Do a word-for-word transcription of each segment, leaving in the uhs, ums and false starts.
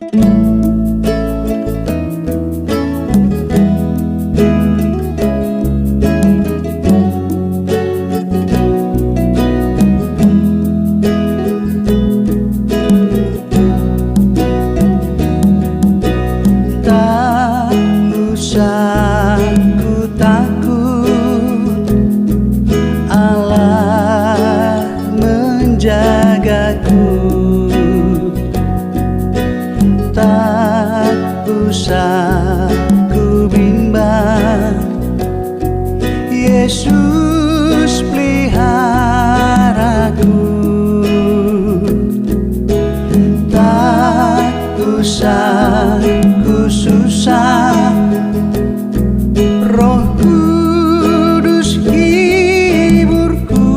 Tak usah ku takut, Allah menjagaku. Tak usah ku bimbang, Yesus peliharaku. Tak usah ku susah, Roh Kudus hiburku.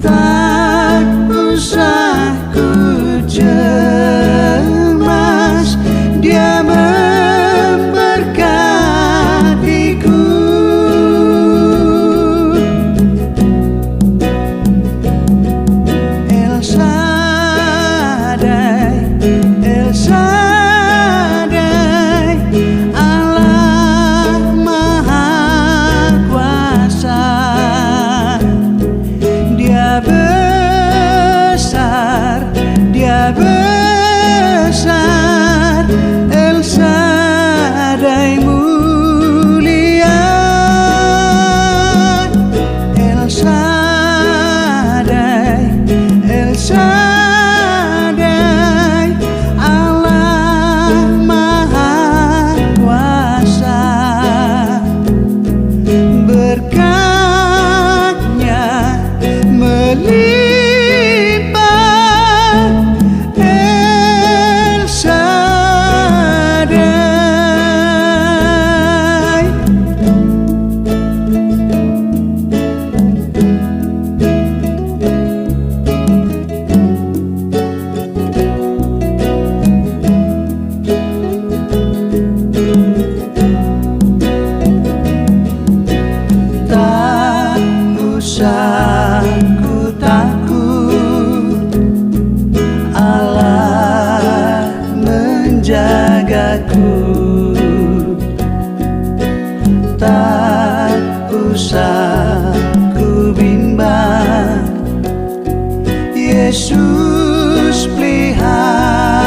Tak usah ku cemas, Dia memberkatiku. El Shaddai, El Shaddai, Allah Maha Kuasa. Dia besar, Dia besar, El Shaddai mulia. El Shaddai, El Shaddai, Allah Maha Kuasa. Berkatnya melimpah, El Shaddai. Tak usah ku takut, Allah menjagaku. Tak usah ku bimbang, Yesus peliharaku.